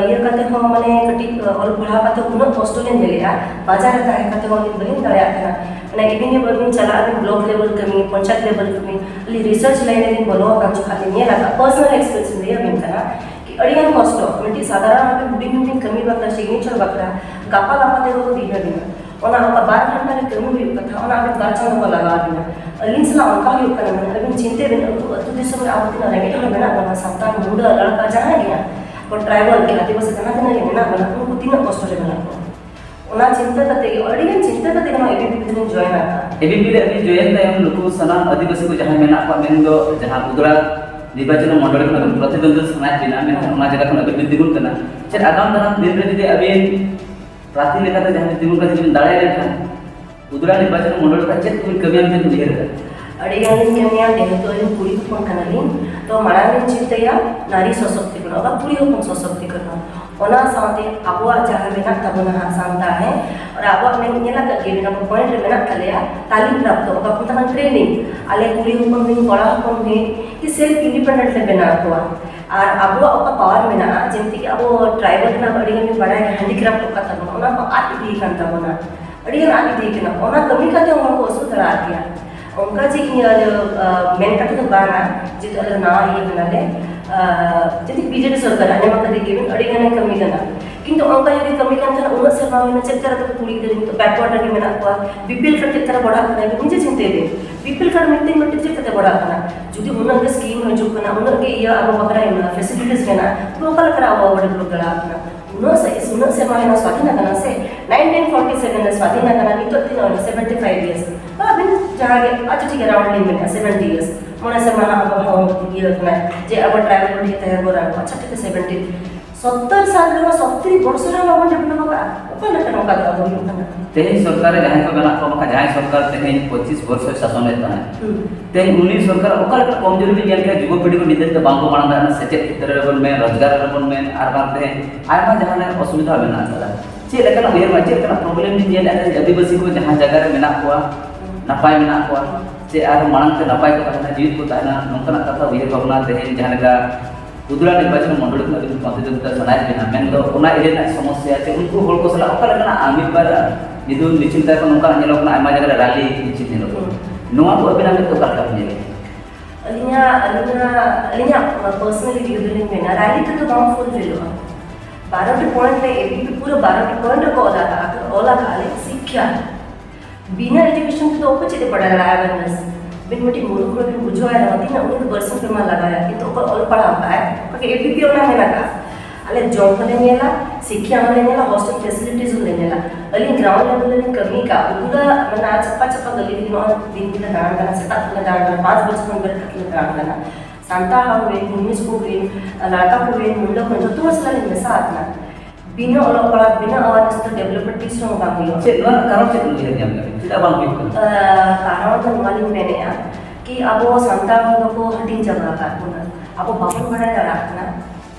ᱤᱭᱟᱹ ᱠᱟᱛᱮ ᱦᱚᱸ, ᱢᱟᱱᱮ ᱠᱟᱹᱴᱤᱡ ᱚᱞ ᱯᱟᱲᱦᱟᱣ ᱠᱟᱛᱮ ᱩᱱᱟᱹᱜ ᱠᱚᱥᱴᱚ ᱞᱤᱧ ᱧᱮᱞᱮᱫᱼᱟ, ᱵᱟᱡᱟᱨ ᱨᱮ ᱛᱟᱦᱮᱸ ᱠᱟᱛᱮ ᱦᱚᱸ ᱟᱹᱞᱤᱧ ᱵᱟᱹᱞᱤᱧ ᱫᱟᱲᱮᱭᱟᱜ ᱠᱟᱱᱟ᱾ ᱢᱟᱱᱮ ᱤᱵᱤᱱ ᱵᱟᱹᱵᱤᱱ ᱪᱟᱞᱟᱜ ᱟᱹᱵᱤᱱ ᱵᱞᱚᱠ ᱞᱮᱵᱮᱞ ᱠᱟᱹᱢᱤ, ᱯᱚᱧᱪᱟᱭᱮᱛ ᱞᱮᱵᱮᱞ ᱠᱟᱹᱢᱤ, ᱟᱹᱞᱤᱧ ᱨᱤᱥᱟᱨᱪ ᱞᱟᱭᱤᱱ ᱨᱮᱞᱤᱧ ᱵᱚᱞᱚ ᱟᱠᱟᱱ ᱡᱚᱠᱷᱟᱡ ᱞᱤᱧ ᱧᱮᱞ ᱟᱠᱟᱫ, ᱯᱟᱨᱥᱚᱱᱟᱞ ᱮᱠᱥᱯᱤᱨᱤᱭᱮᱱᱥ ᱞᱤᱧ ᱞᱟᱹᱭ ᱟᱹᱵᱤᱱ ᱠᱟᱱᱟ ᱠᱤ ᱟᱹᱰᱤ ᱜᱟᱱ ᱠᱚᱥᱴᱚ, ᱢᱤᱫᱴᱤᱡ ᱥᱟᱫᱷᱟᱨᱚᱱ ᱟᱹᱵᱤᱱ ᱦᱩᱰᱤᱧ ᱦᱩᱰᱤᱧ ᱠᱟᱹᱢᱤ ᱵᱟᱠᱷᱨᱟ, ᱥᱤᱜᱽᱱᱮᱪᱟᱨ ᱵᱟᱠᱷᱨᱟ ᱜᱟᱯᱟ ᱞᱟᱯᱟ ᱛᱮᱠᱚ ᱠᱚ ᱫᱤᱱ ᱟᱹᱵᱤᱱᱟ᱾ ᱚᱱᱟ ᱚᱠᱟ ᱵᱟᱨ ᱜᱷᱚᱱᱴᱟ ᱨᱮ ᱠᱟᱹᱢᱤ ᱦᱩᱭᱩᱜ ᱠᱟᱛᱷᱟ, ᱚᱱᱟ ᱟᱹᱵᱤᱱ ᱵᱟᱨ ᱪᱟᱸᱫᱚ ᱠᱚ ᱞᱟᱜᱟᱣ ᱟᱹᱵᱤᱱᱟ᱾ ᱟᱹᱞᱤᱧ ᱥᱟᱞᱟᱜ ᱚᱱᱠᱟ ᱦᱩᱭᱩᱜ ᱠᱟᱱᱟ, ᱢᱟᱱᱮ ᱟᱹᱵᱤᱱ ᱪᱤᱱᱛᱟᱹᱭ ᱵᱤᱱ, ᱟᱹᱛᱩ, ᱟᱹᱛᱩ ᱫᱤᱥᱚᱢ ᱨᱮ ᱟᱵᱚ ᱛᱤᱱᱟᱹᱜ ᱨᱮᱸᱜᱮᱡ ᱦᱚᱲ ᱢᱮᱱᱟᱜ ᱵᱚᱱᱟ, ᱥᱟᱱᱛᱟᱲ, ᱢᱩᱰᱟᱹ, ᱞᱟᱲᱠᱟ, ᱡᱟᱦᱟᱸᱭ ᱜᱮ ᱦᱟᱸᱜ, ᱟᱵᱚ ᱴᱨᱟᱭᱵᱟᱞ ᱜᱮ, ᱟᱹᱫᱤᱵᱟᱹᱥᱤ ᱡᱟᱦᱟᱸ ᱛᱤᱱᱟᱹᱜ ᱜᱮ ᱢᱮᱱᱟᱜ ᱵᱚᱱᱟ, ᱩᱱᱠᱩ ᱛᱤᱱᱟᱹᱜ ᱠᱚᱥᱴᱚ ᱨᱮ ᱢᱮᱱᱟᱜ ᱠᱚᱣᱟ᱾ ᱚᱱᱟ ᱪᱤᱱᱛᱟᱹ ᱠᱟᱛᱮ ᱜᱮ, ᱟᱹᱰᱤ ᱜᱟᱱ ᱪᱤᱱᱛᱟᱹ ᱠᱟᱛᱮ ᱜᱮ ᱱᱚᱣᱟ ᱮ ᱵᱤ ᱯᱤ ᱫᱚᱞᱤᱧ ᱡᱚᱭᱮᱱ ᱟᱠᱟᱫᱼᱟ᱾ ᱮ ᱵᱤ ᱯᱤ ᱨᱮ ᱟᱹᱵᱤᱱ ᱡᱚᱭᱮᱱ ᱛᱟᱭᱚᱢ ᱱᱩᱠᱩ ᱥᱟᱱᱟᱢ ᱟᱹᱫᱤᱵᱟᱹᱥᱤ ᱠᱚ ᱡᱟᱦᱟᱸᱭ ᱢᱮᱱᱟᱜ ᱠᱚᱣᱟ, ᱢᱮᱱᱫᱚ ᱡᱟᱦᱟᱸ ᱩᱫᱽᱲᱟ ᱱᱤᱨᱵᱟᱪᱚᱱ ᱢᱚᱱᱰᱚᱞ ᱠᱷᱚᱱ ᱟᱹᱵᱤᱱ ᱯᱨᱚᱛᱤᱫᱚᱱᱫᱤ ᱥᱟᱱᱟᱭᱮᱫ ᱵᱤᱱᱟ, ᱢᱮᱱᱠᱷᱟᱱ ᱚᱱᱟ ᱡᱟᱭᱜᱟ ᱠᱷᱚᱱ ᱟᱹᱵᱤᱱ ᱵᱤᱱ ᱛᱤᱸᱜᱩᱱ ᱠᱟᱱᱟ, ᱪᱮᱫ ᱟᱜᱟᱢ ᱫᱟᱨᱟᱢ ᱫᱤᱱ ᱨᱮ ᱡᱩᱫᱤ ᱟᱹᱵᱤᱱ ᱯᱨᱟᱨᱛᱷᱤ ᱞᱮᱠᱟᱛᱮ ᱡᱟᱦᱟᱸ ᱵᱤᱱ ᱛᱤᱸᱜᱩᱱ ᱠᱟᱱᱟ, ᱡᱩᱫᱤ ᱵᱤᱱ ᱫᱟᱲᱮ ᱞᱮᱱᱠᱷᱟᱱ ᱩᱫᱽᱲᱟ ᱱᱤᱨᱵᱟᱪᱚᱱ ᱢᱚᱱᱰᱚᱞ ᱨᱮ ᱪᱮᱫ ᱠᱚᱵᱤᱱ ᱠᱟᱹᱢᱤᱭᱟ ᱢᱮᱱᱛᱮ ᱵᱤᱱ ᱩᱭᱦᱟᱹᱨ ᱮᱫᱟ? ᱟᱹᱰᱤ ᱜᱟᱱ ᱞᱤᱧ ᱠᱟᱹᱢᱤᱭᱟ, ᱡᱮᱦᱮᱛᱩ ᱟᱹᱞᱤᱧ ᱠᱩᱲᱤ ᱦᱚᱯᱚᱱ ᱠᱟᱱᱟᱞᱤᱧ, ᱛᱚ ᱢᱟᱲᱟᱝ ᱞᱤᱧ ᱪᱤᱱᱛᱟᱹᱭᱟ ᱱᱟᱨᱤ ᱥᱚᱥᱚᱠᱛᱤᱠᱚᱨᱚᱱ, ᱚᱠᱟ ᱠᱩᱲᱤ ᱦᱚᱯᱚᱱ ᱥᱚᱥᱚᱠᱛᱤᱠᱚᱨᱚᱱ, ᱚᱱᱟ ᱥᱟᱶᱛᱮ ᱟᱵᱚᱣᱟᱜ ᱡᱟᱦᱟᱸ ᱢᱮᱱᱟᱜ ᱛᱟᱵᱚᱱᱟ ᱦᱟᱸᱜ ᱥᱟᱱᱛᱟᱲ, ᱦᱮᱸ, ᱟᱨ ᱟᱵᱚᱣᱟᱜ ᱢᱮᱱ, ᱧᱮᱞ ᱟᱠᱟᱫ ᱜᱮᱭᱟ ᱵᱤᱱ, ᱟᱵᱚ ᱯᱚᱭᱮᱱᱴ ᱨᱮ ᱢᱮᱱᱟᱜ ᱛᱟᱞᱮᱭᱟ ᱛᱟᱹᱞᱤᱢ ᱯᱨᱟᱯᱛᱚ, ᱚᱠᱟ ᱠᱚ ᱢᱮᱛᱟᱜ ᱠᱟᱱᱟ ᱴᱨᱮᱱᱤᱝ, ᱟᱞᱮ ᱠᱩᱲᱤ ᱦᱚᱯᱚᱱ ᱦᱩᱭ, ᱠᱚᱲᱟ ᱦᱚᱯᱚᱱ ᱦᱩᱭ, ᱠᱤ ᱥᱮᱞᱯ ᱤᱱᱰᱤᱯᱮᱱᱰᱮᱱᱴ ᱞᱮ ᱵᱮᱱᱟᱣ ᱠᱚᱣᱟ᱾ ᱟᱨ ᱟᱵᱚᱣᱟᱜ ᱚᱠᱟ ᱯᱟᱣᱟᱨ ᱢᱮᱱᱟᱜᱼᱟ, ᱡᱮᱢᱛᱤ ᱠᱤ ᱟᱵᱚ ᱴᱨᱟᱭᱵᱟᱞ ᱨᱮᱱᱟᱜ ᱟᱹᱰᱤ ᱜᱟᱱ ᱵᱤᱱ ᱵᱟᱲᱟᱭᱟ, ᱦᱮᱱᱰᱤᱠᱨᱟᱯᱴ ᱚᱠᱟ ᱛᱟᱵᱚᱱᱟ, ᱚᱱᱟ ᱠᱚ ᱟᱫ ᱤᱫᱤ ᱠᱟᱱ ᱛᱟᱵᱚᱱᱟ, ᱟᱹᱰᱤ ᱜᱟᱱ ᱟᱫ ᱤᱫᱤ ᱠᱟᱱᱟ᱾ ᱚᱱᱟ ᱠᱟᱹᱢᱤ ᱠᱟᱛᱮ ᱦᱚᱸ ᱦᱚᱲ ᱠᱚ ᱟᱹᱥᱩᱞ ᱫᱟᱲᱮᱭᱟᱜ ᱜᱮᱭᱟ᱾ ᱚᱱᱠᱟ ᱡᱮ ᱤᱧ, ᱟᱨ, ᱟᱨ, ᱢᱮᱱ ᱠᱟᱛᱮ ᱫᱚ ᱵᱟᱝᱟ, ᱡᱮᱦᱮᱛᱩ ᱟᱞᱮ ᱫᱚ ᱱᱟᱣᱟ ᱤᱭᱟᱹ ᱠᱟᱱᱟᱞᱮ, ᱟᱨ, ᱡᱩᱫᱤ ᱵᱤᱡᱮᱯᱤ ᱥᱚᱨᱠᱟᱨ ᱟᱸᱡᱚᱢ ᱟᱠᱟᱫ ᱜᱮᱭᱟ ᱵᱤᱱ, ᱟᱹᱰᱤ ᱜᱟᱱᱮ ᱠᱟᱹᱢᱤ ᱠᱟᱱᱟ᱾ ᱠᱤᱱᱛᱩ ᱚᱱᱠᱟ ᱡᱩᱫᱤ ᱠᱟᱹᱢᱤ ᱠᱟᱱ ᱠᱷᱟᱱ, ᱩᱱᱟᱹᱜ ᱥᱮᱨᱢᱟ ᱦᱩᱭᱱᱟ, ᱪᱮᱫ ᱞᱮᱠᱟ ᱠᱟᱛᱮ ᱠᱩᱲᱤ ᱜᱤᱫᱽᱨᱟᱹ ᱱᱤᱛᱚᱜ ᱵᱮᱠᱣᱟᱨᱰ ᱨᱮᱜᱮ ᱢᱮᱱᱟᱜ ᱠᱚᱣᱟ? ᱵᱤ ᱯᱤ ᱮᱞ ᱠᱟᱨᱰ ᱪᱮᱫ ᱞᱮᱠᱟ ᱨᱮ ᱵᱟᱲᱦᱟᱜ ᱠᱟᱱᱟ, ᱱᱤᱡᱮ ᱪᱤᱱᱛᱟᱹᱭ ᱵᱤᱱ, ᱵᱤ ᱯᱤ ᱮᱞ ᱠᱟᱨᱰ ᱢᱤᱫᱴᱮᱱ ᱢᱤᱫᱴᱮᱱ ᱪᱮᱫ ᱞᱮᱠᱟᱛᱮ ᱵᱟᱲᱦᱟᱜ ᱠᱟᱱᱟ? ᱡᱩᱫᱤ ᱩᱱᱟᱹᱜ ᱜᱮ ᱥᱠᱤᱢ ᱦᱤᱡᱩᱜ ᱠᱟᱱᱟ, ᱩᱱᱟᱹᱜ ᱜᱮ ᱤᱭᱟᱹ ᱟᱵᱚ ᱵᱟᱠᱷᱨᱟ ᱦᱮᱱᱟᱜᱼᱟ, ᱯᱷᱮᱥᱤᱞᱤᱴᱤᱥ ᱢᱮᱱᱟᱜᱼᱟ, ᱛᱚᱵᱮ ᱚᱠᱟ ᱞᱮᱠᱟ ᱨᱮ ᱟᱵᱚ ᱵᱚ ᱰᱮᱵᱷᱞᱚᱯ ᱫᱟᱲᱮᱭᱟᱜ ᱠᱟᱱᱟ? ᱩᱱᱟᱹᱜ ᱥᱮ, ᱩᱱᱟᱹᱜ ᱥᱮᱨᱢᱟ ᱦᱩᱭᱱᱟ ᱥᱣᱟᱫᱷᱤᱱ ᱟᱠᱟᱱᱟ ᱥᱮ, ᱱᱟᱭᱤᱱᱴᱤᱱ ᱯᱷᱳᱨᱴᱤ ᱥᱮᱵᱷᱮᱱ ᱨᱮ ᱥᱣᱟᱫᱷᱤᱱ ᱟᱠᱟᱱᱟ, ᱱᱤᱛᱚᱜ ᱛᱤᱱᱟᱹᱜ ᱦᱩᱭᱱᱟ? Seventy five years. ᱛᱚ ᱟᱹᱵᱤᱱ ᱡᱟᱦᱟᱸ ᱜᱮ, ᱟᱪᱪᱷᱟ ᱴᱷᱤᱠ ᱜᱮᱭᱟ, ᱨᱟᱣᱩᱱᱰ ᱞᱤᱧ ᱢᱮᱱᱮᱫᱼᱟ, ᱥᱮᱵᱷᱮᱱᱴᱤ ᱤᱭᱟᱨᱥ᱾ ᱢᱚᱬᱮ ᱥᱮᱨᱢᱟ ᱦᱟᱸᱜ ᱟᱵᱚ ᱦᱚᱸ ᱤᱭᱟᱹ ᱠᱟᱱᱟ ᱡᱮ ᱟᱵᱚ ᱴᱨᱟᱭᱵᱟᱞ ᱵᱚᱰᱤ ᱛᱟᱦᱮᱸ ᱵᱚᱱ ᱨᱟᱱ ᱠᱚ, ᱟᱪᱪᱷᱟ ᱴᱷᱤᱠ ᱜᱮᱭᱟ, ᱥᱮᱵᱷᱮᱱᱴᱤ᱾ ᱥᱚᱛᱛᱚᱨ ᱥᱟᱞ ᱨᱮᱦᱚᱸ, ᱥᱚᱛᱛᱨᱤ ᱵᱚᱨᱥᱚ ᱨᱮᱦᱚᱸ ᱵᱟᱵᱚᱱ ᱰᱮᱵᱷᱞᱚᱯ ᱟᱠᱟᱫᱼᱟ᱾ ᱚᱠᱟ ᱞᱮᱠᱟ ᱱᱚᱝᱠᱟ ᱫᱚ ᱟᱵᱚ ᱦᱩᱭᱩᱜ ᱠᱟᱱᱟ? ᱛᱮᱦᱮᱧ ᱥᱚᱨᱠᱟᱨ ᱨᱮ ᱡᱟᱦᱟᱸᱭ ᱠᱚ ᱢᱮᱱᱟᱜ ᱠᱚᱣᱟ, ᱵᱟᱝᱠᱷᱟᱱ ᱡᱟᱦᱟᱸᱭ ᱥᱚᱨᱠᱟᱨ ᱛᱮᱦᱮᱧ ᱯᱚᱸᱪᱤᱥ ᱵᱚᱨᱥᱚᱭ ᱥᱟᱥᱚᱱᱮᱫ ᱛᱟᱦᱮᱸᱫ, ᱦᱩᱸ᱾ ᱛᱮᱦᱮᱧ ᱩᱱᱤ ᱥᱚᱨᱠᱟᱨ ᱚᱠᱟ ᱞᱮᱠᱟ ᱠᱚᱢᱡᱳᱨᱤ ᱵᱤᱱ ᱧᱮᱞ ᱠᱮᱫᱟ? ᱡᱩᱵᱚ ᱯᱤᱲᱦᱤ ᱠᱚ ᱱᱤᱛ ᱫᱷᱟᱹᱵᱤᱡ ᱛᱮ ᱵᱟᱝᱠᱚ ᱢᱟᱲᱟᱝ ᱫᱟᱲᱮᱭᱟᱜ ᱠᱟᱱᱟ, ᱥᱮᱪᱮᱫ ᱠᱷᱮᱛᱨᱮ ᱨᱮᱵᱚᱱ ᱢᱮᱱ, ᱨᱳᱡᱽᱜᱟᱨ ᱨᱮᱵᱚᱱ ᱢᱮᱱ, ᱟᱨ ᱵᱟᱝ ᱛᱮᱦᱮᱧ ᱟᱭᱢᱟ ᱡᱟᱦᱟᱸ ᱚᱥᱩᱵᱤᱫᱷᱟ ᱢᱮᱱᱟᱜ ᱟᱠᱟᱫᱟ᱾ ᱪᱮᱫ ᱞᱮᱠᱟᱱᱟᱜ ᱩᱭᱦᱟᱹᱨ ᱢᱟ, ᱪᱮᱫ ᱞᱮᱠᱟᱱᱟᱜ ᱯᱨᱚᱵᱞᱮᱢ ᱵᱤᱱ ᱧᱮᱞᱮᱫᱼᱟ ᱛᱮᱦᱮᱧ ᱟᱹᱫᱤᱵᱟᱹᱥᱤ ᱠᱚ ᱡᱟᱦᱟᱸ ᱡᱟᱭᱜᱟ ᱨᱮ ᱢᱮᱱᱟᱜ ᱠᱚᱣᱟ, ᱱᱟᱯᱟᱭ ᱢᱮᱱᱟᱜ ᱠᱚᱣᱟ? ᱥᱮ ᱟᱨ ᱢᱟᱲᱟᱝ ᱛᱮ ᱱᱟᱯᱟᱭ ᱠᱚ ᱛᱟᱦᱮᱱᱟ, ᱡᱤᱣᱤᱫ ᱠᱚ ᱛᱟᱦᱮᱱᱟ, ᱱᱚᱝᱠᱟᱱᱟᱜ ᱠᱟᱛᱷᱟ ᱩᱭᱦᱟᱹᱨ ᱵᱷᱟᱵᱽᱱᱟ ᱛᱮᱦᱮᱧ ᱡᱟᱦᱟᱸ ᱞᱮᱠᱟ ᱩᱫᱽᱲᱟ ᱱᱤᱨᱵᱟᱪᱚᱱ ᱢᱚᱱᱰᱚᱞᱤ ᱠᱷᱚᱱ ᱟᱹᱵᱤᱱ ᱯᱨᱚᱛᱤᱫᱚᱱᱫᱤᱛᱟ ᱥᱟᱱᱟᱭᱮᱫ ᱵᱤᱱᱟ, ᱢᱮᱱᱫᱚ ᱚᱱᱟ ᱮᱨᱤᱭᱟ ᱨᱮᱱᱟᱜ ᱥᱚᱢᱚᱥᱥᱟ ᱪᱮ ᱩᱱᱠᱩ ᱦᱚᱲ ᱠᱚ ᱥᱟᱞᱟᱜ ᱚᱠᱟ ᱞᱮᱠᱟᱱᱟᱜ ᱢᱤᱫ ᱵᱟᱨ ᱡᱩᱫᱤ ᱵᱚᱱ ᱢᱤᱪᱷᱤᱞ ᱛᱟᱭ ᱠᱷᱟᱱ ᱱᱚᱝᱠᱟᱱᱟᱜ ᱧᱮᱞᱚᱜ ᱠᱟᱱᱟ, ᱟᱭᱢᱟ ᱡᱟᱭᱜᱟ ᱨᱮ ᱨᱟᱞᱤ ᱢᱤᱪᱷᱤᱞ ᱧᱮᱞᱚᱜ ᱠᱟᱱᱟ᱾ ᱱᱚᱣᱟ ᱠᱚ ᱟᱹᱵᱤᱱᱟᱜ ᱢᱮᱫ ᱛᱮ ᱚᱠᱟ ᱞᱮᱠᱟ ᱵᱤᱱ ᱧᱮᱞᱮᱫᱼᱟ? ᱟᱹᱞᱤᱧᱟᱜ ᱟᱹᱞᱤᱧᱟᱜ ᱟᱹᱞᱤᱧᱟᱜ ᱯᱟᱨᱥᱚᱱᱟᱞᱤ ᱡᱩᱫᱤ ᱞᱤᱧ ᱢᱮᱱᱟ, ᱨᱟᱞᱤ ᱛᱮᱫᱚ ᱵᱟᱝ ᱯᱷᱩᱞᱯᱷᱤᱞᱚᱜᱼᱟ᱾ ᱵᱟᱨᱚᱴᱤ ᱯᱚᱭᱮᱱᱴ ᱨᱮ ᱮᱵᱤᱯᱤ ᱯᱩᱨᱟᱹ ᱵᱟᱨᱚᱴᱤ ᱯᱚᱭᱮᱱᱴ ᱨᱮᱠᱚ ᱚᱞ ᱟᱠᱟᱫᱼᱟ, ᱚᱞ ᱟᱠᱟᱫᱼᱟ ᱞᱮ ᱥᱤᱠᱠᱷᱟ᱾ ᱵᱤᱱᱟᱹ ᱮᱰᱩᱠᱮᱥᱚᱱ ᱛᱮᱫᱚ ᱚᱠᱚᱭ ᱪᱮᱫ ᱮ ᱵᱟᱲᱟᱭ ᱫᱟᱲᱮᱭᱟᱜᱼᱟ ᱟᱣᱮᱨᱱᱮᱥ? ᱟᱹᱵᱤᱱ ᱢᱤᱫᱴᱤᱡ ᱢᱩᱨᱩᱠᱷ ᱦᱚᱲ ᱵᱤᱱ ᱵᱩᱡᱷᱟᱹᱣ ᱮᱱᱟ, ᱛᱤᱱᱟᱹᱜ ᱩᱱᱤ ᱫᱚ ᱵᱟᱨᱥᱤᱧ ᱯᱮ ᱢᱟ ᱞᱟᱜᱟᱣᱮᱭᱟ, ᱠᱤᱱᱛᱩ ᱚᱠᱚᱭ ᱚᱞ ᱯᱟᱲᱦᱟᱣ ᱠᱟᱜᱼᱟᱭ, ᱚᱠᱟ ᱜᱮ ᱮᱵᱤᱯᱤ ᱚᱱᱟ ᱢᱮᱱ ᱟᱠᱟᱫᱼᱟ᱾ ᱟᱞᱮ ᱡᱚᱢ ᱦᱚᱸᱞᱮ ᱧᱮᱞᱟ, ᱥᱤᱠᱠᱷᱟ ᱦᱚᱸᱞᱮ ᱧᱮᱞᱟ, ᱦᱚᱥᱴᱮᱞ ᱯᱷᱮᱥᱤᱞᱤᱴᱤᱡᱽ ᱦᱚᱸᱞᱮ ᱧᱮᱞᱟ᱾ ᱟᱹᱞᱤᱧ ᱜᱨᱟᱣᱩᱱᱰ ᱞᱮᱵᱮᱞ ᱨᱮᱞᱤᱧ ᱠᱟᱹᱢᱤ ᱠᱟᱜᱼᱟ, ᱩᱱᱠᱩ ᱫᱚ ᱢᱟᱱᱮ ᱟᱨ ᱪᱟᱯᱟ ᱪᱟᱯᱟ ᱜᱟᱹᱞᱤ ᱨᱮᱜᱮ ᱱᱚᱜᱼᱚᱭ ᱫᱤᱱ ᱜᱮᱞᱮ ᱫᱟᱬᱟᱱ ᱠᱟᱱᱟ, ᱥᱮᱛᱟᱜ ᱠᱷᱚᱱ ᱞᱮ ᱫᱟᱬᱟᱱ ᱠᱟᱱᱟ, ᱯᱟᱸᱪ ᱵᱟᱡᱮ ᱠᱷᱚᱱ ᱵᱮᱨᱮᱫ ᱠᱟᱛᱮ ᱞᱮ ᱫᱟᱬᱟᱱ ᱠᱟᱱᱟ᱾ ᱥᱟᱱᱛᱟᱲ ᱦᱚᱲ ᱦᱩᱭᱮᱱ, ᱢᱩᱱᱤᱥ ᱠᱚ ᱦᱩᱭᱮᱱ, ᱞᱟᱲᱠᱟ ᱠᱚ ᱦᱩᱭᱮᱱ, ᱢᱩᱱᱰᱟᱹ ᱠᱚ ᱦᱩᱭᱮᱱ, ᱡᱚᱛᱚ ᱦᱚᱲ ᱥᱟᱞᱟᱜ ᱞᱤᱧ ᱢᱮᱥᱟ ᱟᱠᱟᱱᱟ᱾ ᱵᱤᱱᱟᱹ ᱚᱞᱚᱜ ᱯᱟᱲᱦᱟᱜ, ᱵᱤᱱᱟᱹ ᱟᱣᱟᱨᱱᱮᱥ ᱫᱚ ᱰᱮᱵᱷᱞᱚᱯᱢᱮᱱᱴ ᱛᱤᱥ ᱨᱮᱦᱚᱸ ᱵᱟᱝ ᱦᱩᱭᱩᱜᱼᱟ᱾ ᱪᱮᱫ ᱱᱚᱣᱟ ᱨᱮᱱᱟᱜ ᱠᱟᱨᱚᱱ ᱪᱮᱫ ᱵᱤᱱ ᱩᱭᱦᱟᱹᱨ ᱧᱟᱢ ᱠᱟᱫᱟ? ᱪᱮᱫᱟᱜ ᱵᱟᱝ ᱦᱩᱭᱩᱜ ᱠᱟᱱᱟ? ᱟᱸ, ᱠᱟᱨᱚᱱ ᱫᱚ ᱱᱚᱣᱟ ᱞᱤᱧ ᱢᱮᱱᱮᱫᱼᱟ ᱠᱤ ᱟᱵᱚ ᱥᱟᱱᱛᱟᱲ ᱦᱚᱲ ᱫᱚᱠᱚ ᱦᱟᱹᱴᱤᱧ ᱪᱟᱵᱟ ᱟᱠᱟᱫ ᱵᱚᱱᱟ᱾ ᱟᱵᱚ ᱵᱟᱵᱚᱱ ᱵᱟᱲᱟᱭ ᱫᱟᱲᱮᱭᱟᱜ ᱠᱟᱱᱟ